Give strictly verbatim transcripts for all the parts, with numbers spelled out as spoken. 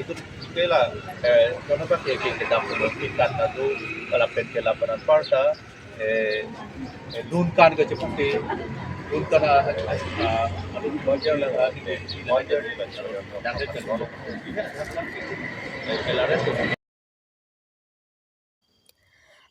Itu kela, eh, kenapa ke, ke, kedam pemerintahan itu, kalau pen kela peran parta, eh, eh, lunkan ke cepuk ke, lunkan, ah, ah, ah, anu, wajar lah, ah, ini, wajar, eh, kela rest.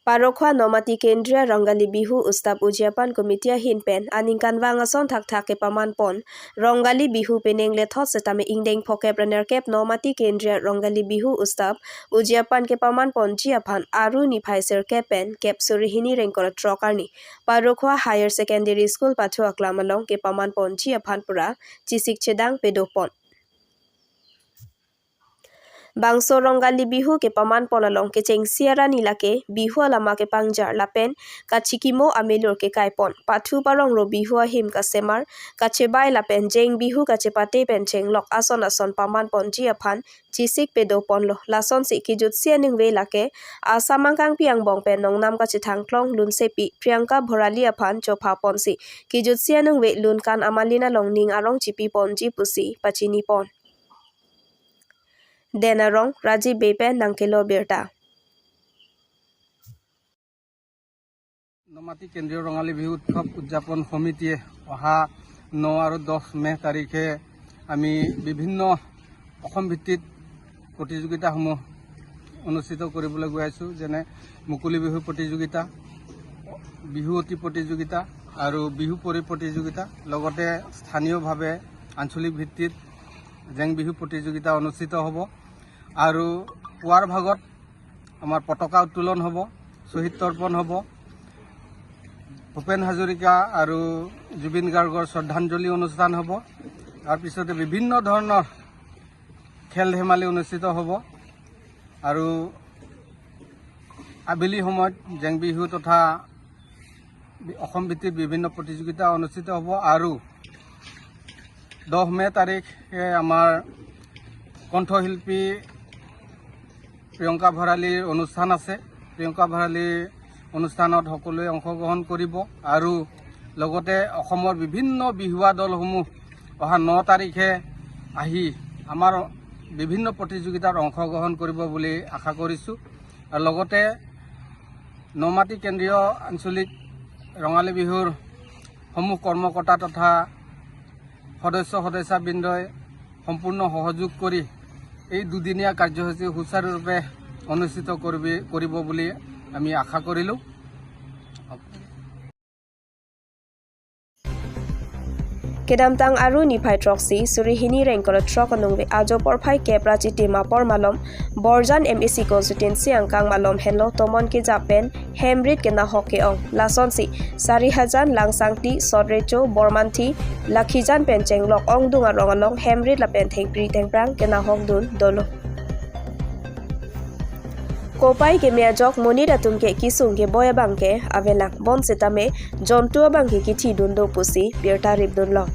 Parokhowa Nomati Kendriya Rongali Bihu Utsav Udyapan Committee ahin pen aningkanvang ason thakthak kepaman pon Rongali Bihu penang lethot setame ingdeng phokep ra nerkep Nomati Kendriya Rongali Bihu Utsav Udyapan kepaman ponji aphan Aru niphai sirkep pen kep suri hini ra ingkoi ra throk arni Parokhowa Higher Secondary School pathu aklam along kepaman ponji aphan pura chesik chedang pedo pon. Bangso Rongali Bihu kepaman pon along kechengsi arni lake Bihu alama kepangjar lapen kachikimo amelur kekai pon, pathu parong ro Bihu ahim kasemar, kachebai lapen jeng Bihu kachepate pen chenglok ason ason paman ponji aphan chesik pedo ponlo. Lasonsi kejutsi aningve lake Assam angkangpi angbong pen nongnam kachethang klong lunsepi Priyanka Bhorali aphan chopha ponsi kejutsi aningve lunkan amalin along ning arong chipi ponji pusi pachini pon. Den Arong, Rajiv Bey pen nangkelo birta. নমাটি কেন্দ্ৰীয় ৰঙালী বিহু উৎসৱ উদযাপন সমিতিয়ে অহা ন আৰু দহ মে তাৰিখে আমি বিভিন্ন অসম ভিত্তিক প্ৰতিযোগিতাসমূহ অনুষ্ঠিত কৰিবলৈ গৈ আছোঁ, যেনে মুকলি বিহু প্ৰতিযোগিতা, বিহুৱতী প্ৰতিযোগিতা আৰু বিহু পৰি প্ৰতিযোগিতা, লগতে স্থানীয়ভাৱে আঞ্চলিক ভিত্তিত জেং বিহু প্ৰতিযোগিতা অনুষ্ঠিত হ'ব। আৰু পুৱাৰ ভাগত আমাৰ পতাকা উত্তোলন হ'ব, শ্বহীদ তৰ্পণ হ'ব, ভূপেন হাজৰিকা আৰু জুবিন গাৰ্গৰ শ্ৰদ্ধাঞ্জলি অনুষ্ঠান হ'ব। তাৰ পিছতে বিভিন্ন ধৰণৰ খেল ধেমালি অনুষ্ঠিত হ'ব। আৰু আবেলি সময়ত জেং বিহু তথা বি-, অসম ভিত্তিক বিভিন্ন প্ৰতিযোগিতা অনুষ্ঠিত হ'ব। আৰু দহ মে তাৰিখে আমাৰ কণ্ঠশিল্পী প্ৰিয়ংকা ভৰালীৰ অনুষ্ঠান আছে। প্ৰিয়ংকা ভৰালীৰ অনুষ্ঠানত সকলোৱে অংশগ্ৰহণ কৰিব আৰু লগতে অসমৰ বিভিন্ন বিহুৱা দলসমূহ অহা ন তাৰিখে আহি আমাৰ বিভিন্ন প্ৰতিযোগিতাত অংশগ্ৰহণ কৰিব বুলি আশা কৰিছোঁ। আৰু লগতে নমাটি কেন্দ্ৰীয় আঞ্চলিক ৰঙালী বিহুৰ সমূহ কৰ্মকৰ্তা তথা সদস্য সদস্যাবৃন্দই সম্পূৰ্ণ সহযোগ কৰি এই দুদিনীয়া কাৰ্যসূচী সুচাৰুৰূপে অনুষ্ঠিত কৰিবি-, কৰিব বুলি আমি আশা কৰিলোঁ। Kedamtang Aru niphai throksi, suri hini ingkoi ra throk aningve ajo porphai kep ra chitim apor malom, Borjan M A C constituency angkang malom henlo tomon kejap pen hem rit kenahok ke-ong. Lasonsi Sarihajan, Langsangti, Sotrecho, Bormanthi, Lakhijan pen chenglok ongdung arong along hem rit lapen thengpri thengphrang kenahok dun dolo. Kopai keme ajok monit atum ke kesung keboi abang ke avelang, bonsitame jontu abang ke kethi dun do pusi birta rip dun long.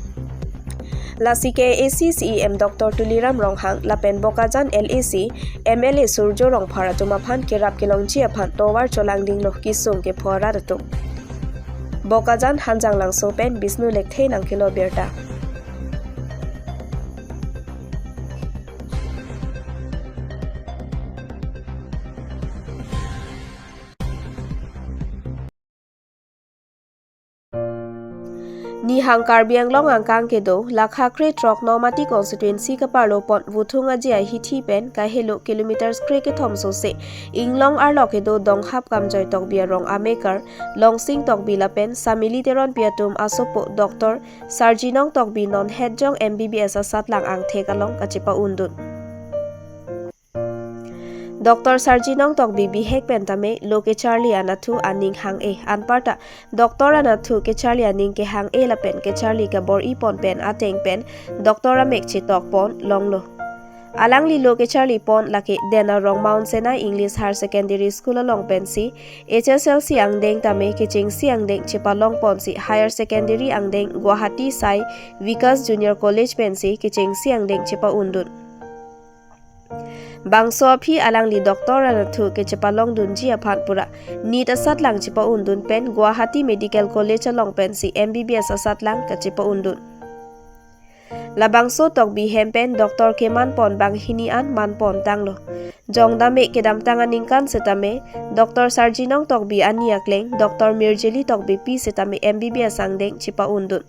Lasi K A A C C E M Doctor Tuliram Ronghang lapen Bokajan L A C M L A Surjo Rongphar atum aphan kerap kelongji aphan tovar cholang dinglo kesung kepho arat atum. Bokajan Hanjanglangso pen Bishnu Lekthe nangkelo birta. Nihang Karbi Anglong angkang kedo lakha kre throk Nomati constituency kaparlo pon Vuthung Aji ahithi pen kahelo kilometers kre kethom sose Inglong arlo kedo Donghap Kamjoy Tokbi arong amekar Longsing Tokbi lapen Samili Teronpi atum asopo Doctor Sarjinong Tokbi non hetjong M B B S asatlang angthek along kachepa-un dun. Doctor Sarjinong Tokbi bihek pen tame lo kecharli anatthu aning hang-e, anparta doctor anatthu kecharli aning kehang-e lapen kecharli kabor-i pon pen ateng pen doctor amek chetok pon longlo. Alangli lo kecharli pon lake Den arong Mount Sinai English Higher Secondary School along pensi H S L C angdeng tame kechengsi angdeng chepalong ponsi Higher Secondary angdeng Guwahati Sai Vikas Junior College pensi kechengsi angdeng chepa-un dun. Bangso aphi alangli doctor anatthu kechepalong dunji aphan pura NEET asatlang chepa-un dun pen Guwahati Medical College along pensi M B B S asatlang kachepa-un dun. Labangso Tokbi hem pen doctor keman pon banghini an man pon tanglo. Jongdame kedamtang aningkan setame Doctor Sarjinong Tokbi ani akleng Doctor Mirjili Tokbi pi setame M B B S angdeng chepa-un dun.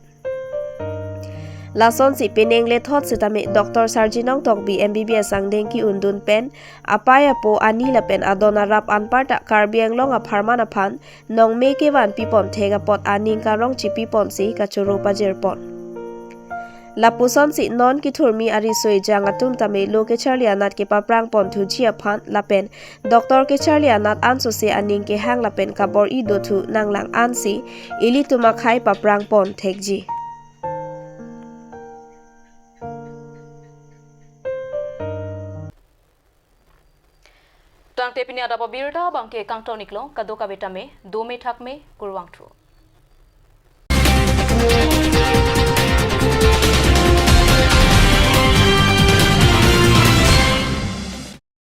Lasonsi penang lethot setame Doctor Sarjinong Tokbi M B B S angdeng ke-un dun pen apei apo ani lapen adon arap anparta Karbi Anglong apharman aphan nongme kevan pipon thek apot aning karong chepi ponsi kachoro pajir pon. Lapusonsi non kethurmi ariso ejang atum tame lo kecharli anat kepaphrang pon thuji aphan lapen doctor kecharli anat ansose aning kehang lapen kabor-i dothu nanglang ansi ilitum akhei paphrang pon thekji. Tangte pini adap abirta abangke kangton-iklo, kadokave tame dome thakme, kurvangthu.